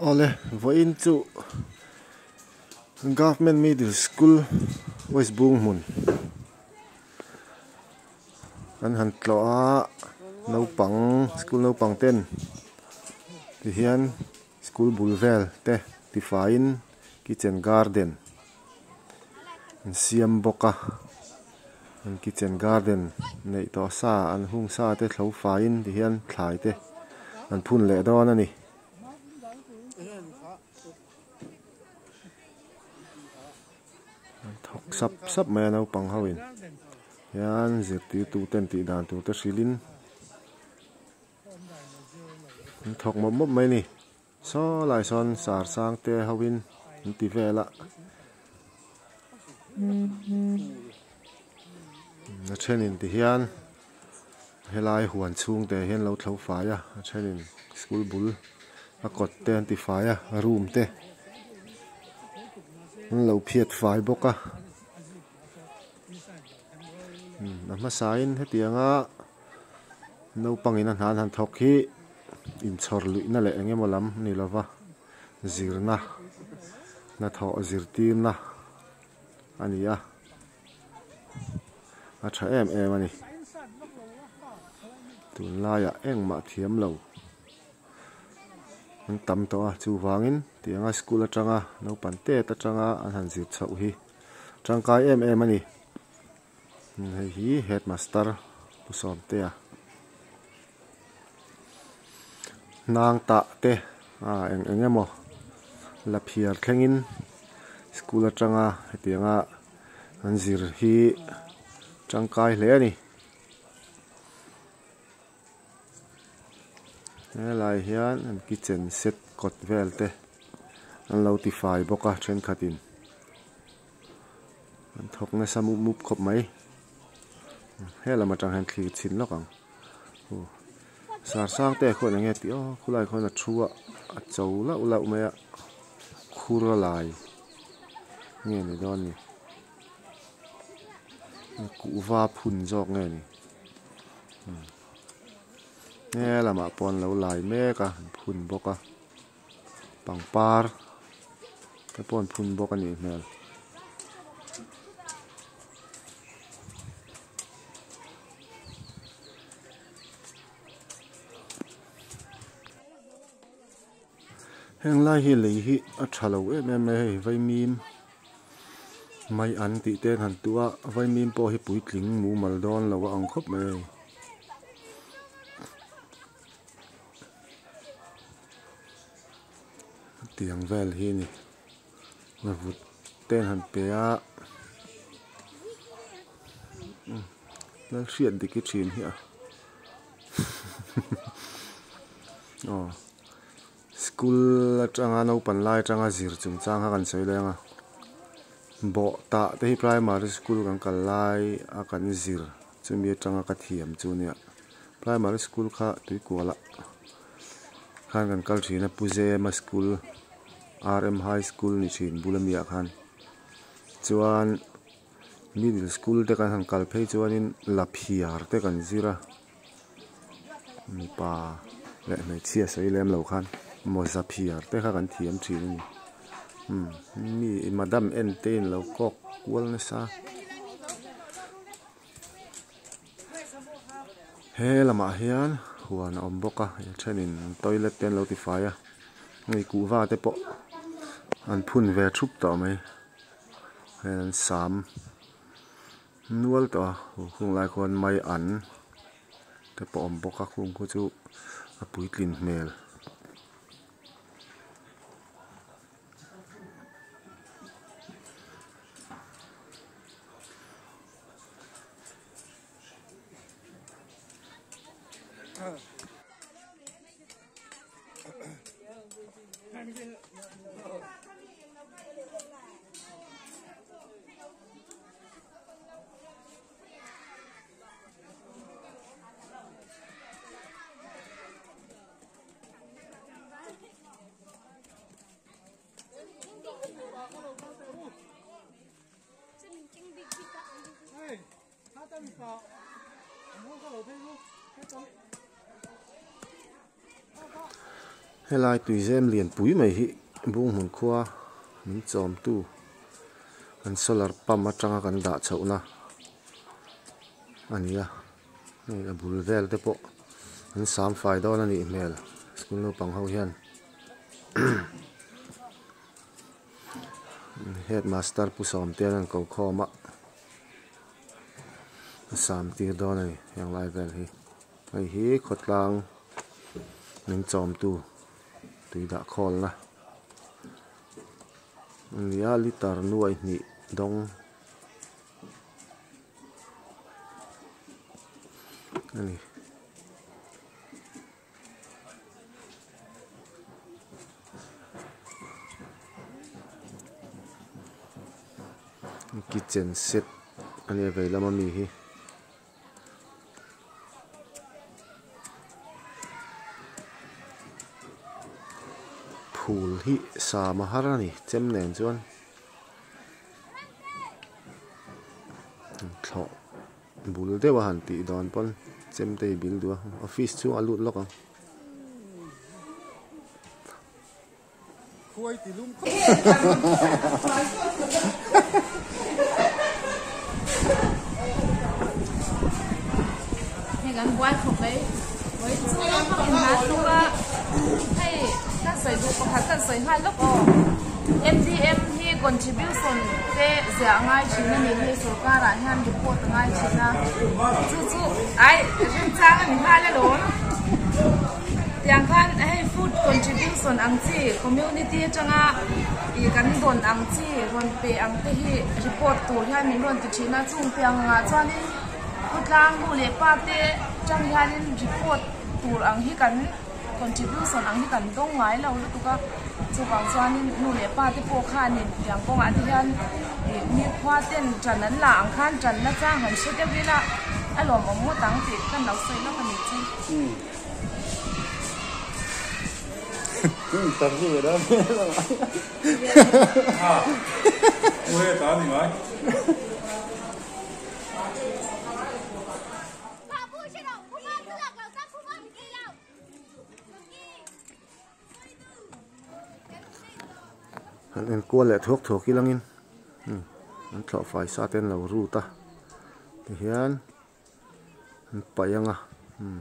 Awle vawiin chu Government Middle School West Bunghmun an han tlawh a naupang school naupang ten tihian school bul vel te tifaiin kitchen garden an siam bawk a an kitchen garden neih tawh sa an hung sa te thlo faiin tihian thlai te an phun leh dawn a ni. An thawk sap sap mai a naupang ho in hian zirtirtu ten tih dan tur te hrilh in an thawk mawp mawp mai a ni. Saw lai sawn sar sang te ho in an ti vel a a thenin ti hian helai huan chhung te hian lo thlo fai a a thenin school bul a kawt te an ti fai a room te an lo phiat fai bawk a a hmasa in hetianga naupang in a hna an han thawk hi. Inchhawr luihna leh eng emaw lam ni lova zirna hnathawh zirtirna a ni a a tha em em a ni tunlaiah engmah thiam lo an tam tawh a chuvangin tianga school atanga naupang tet atanga an han zir chhoh hi tangkai em em a ni. Hei hi headmaster Pu Sawmtea hnang tah te ah eng eng emaw la phiar thlengin school atanga hetianga an zir hi tangkai hle a ni. Helai hian an kitchen set kawt vel te an lo tifai bawk a thenkhatin. An thawk nasa mup mup khawp mai helam atang hian thlir chhin lawk ang aw sar sang te khuan enge tih aw khulai khuan a thu a a cho lauh lauh mai a khur a lai nge ni dawn ni kuhva phun zawk nge ni helamah pawh an lo lai mek a an phun bawk a. Pangpar te pawh an phun bawk a nih hmel. Heng lai hi lei hi a tha lo em em mai a hei vaimim mai an tih te an han tuh a vaimim pawh hi puitling mumal dawn lo a ang khawp mai a hei. Tiang vel hi a ni vut te an han pe a hriat dik hi thin hi a aw school atanga naupang lai atanga zir chung chang kha kan sawi leng a bawh tah te hi primary school kan kal lai a kan zir chumi atanga ka thiam chu a nia. Primary school kha tuikualah khan kan kal thin a Pu Zema school R_M high school ni thin bul ami ah khan chuan middle school te kan han kal phei chuanin laphiar te kan zir a mipa leh hmeichhia sawi lem lo khan mawza phiar te kha kan thiam thin a ni umm mi madam en te in lo kawk kual nasa. He lamah hian huan a awm bawk a a thenin toilet te an lo tifai a hei kuhva te pawh an phun ve thup tawh mai hei an sam nual tawh a khung lai khuan mai an te pawh a awm bawk a khung khu chu a puitlin hmel. Helai tuizem lianpui mai hi Bunghmun khua min chawmtu an solar pump atanga kan dah chhohna a ni a hei a bul vel te pawh an sam fai dawn a nih hmel school naupang ho hian headmaster pu sawmte an rawn ko khawm a a sam tir dawn a ni heng lai vel hi. Hei hi khawtlang min chawmtu tui dah khawlna a ni a liter nuai hnih dawng a ni. Kitchen set a nia vei lama mi hi. Phul hi sam a har a ni chem nen chuan thlawh bul deuh a han tih dawn pawn chem te hi bil duh a office chhungah a lut lawk ang. Hei kan buai khawp mai vawi chu naupang in hna tluk a hei kan sawi duh pakhat kan sawi nghal lawk aw M_D_M hi contribution te ziah a ngai thin a ni hei sorkar ah hian report a ngai thin a chu chu ai remchang a ni nghal alawm. Tiang khan hei food contribution ang chi community atanga ih kan dawn ang chi rawn pe ang te hi report tur hian min rawn ti thin a chung tiang angah chuanin khawtlang nu leh pa te tang hianin report tur ang hi kan contribution ang hi kan dawng ngai lo lutuk a chuvang chuanin nu leh pa te pawh khanin tiang kawngah te hian ih mi khua ten tan an la ang khan tan na chang han hre deuh ila a lawmawm ngawt ang tih kan lo sawi lawk a ni chu. An enkual leh thuak thuak ilangin an thlawh fai sa te an lo rut a tihian. An paih ang a umm.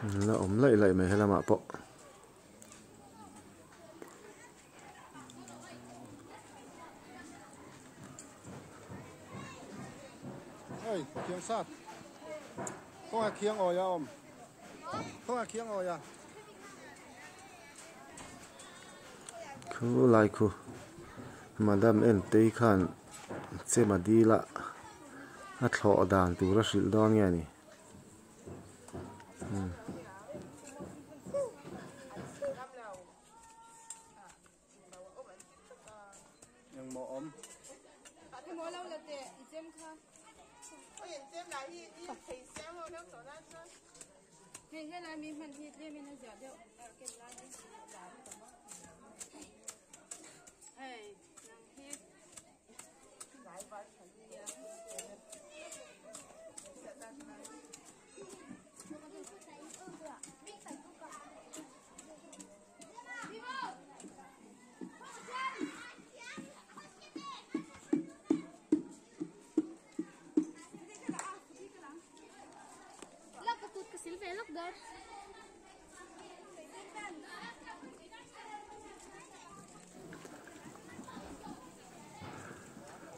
An la awm laih laih mai helamah pawh. Hei khiang sat kawngah khiang awi a awm kawngah khiang awi a. Khu lai khu madam entei khan chema dila a thlawh dan tur a hrilh dawn nge ni.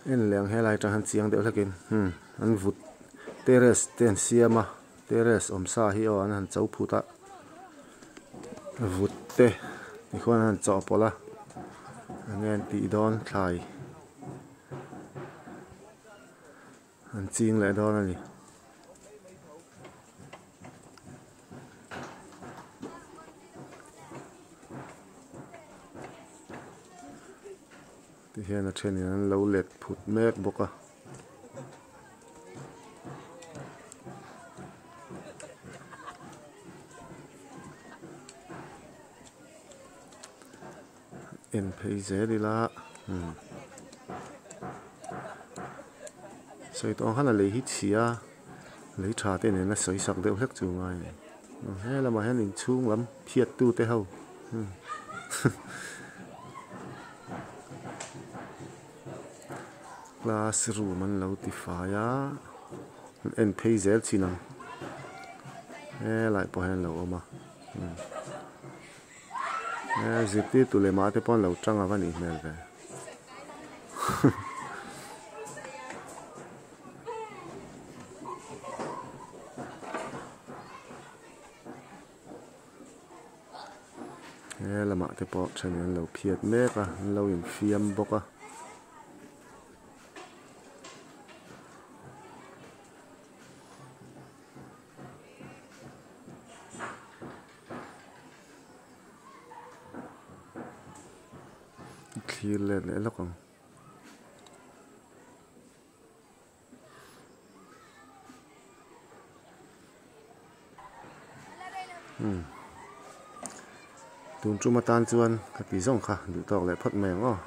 En leh ang helai atang hian chiang deuh hlekin hmm an vut terrace te an siam a terrace awm sa hi aw an han cho phut a vut te tikhuan an han chawhpawlh a enge an tih dawn thlai an ching leh dawn a ni. Ti hian a thenin an lo let phut mek bawk a. En phei zel ila umm. Sawi tawh ang khan a lei hi chhia lei tha te nena sawi sak deuh hlek chu ngai a ni. He lamah hian inchhung lam phiat tu te ho class room an lo ti fai a an en phei zel chin ang helai pawh hian an lo awm a zirtirtu leh mah te pawh an lo tang a va nih hmel ve. He lamah te pawh thenin an lo phiat mek a an lo infiam bawk a. Thlir let leh lawk ang. Umm tun tum atan chuan ka ti zawng kha duh tawk leh phawt mai ang aw.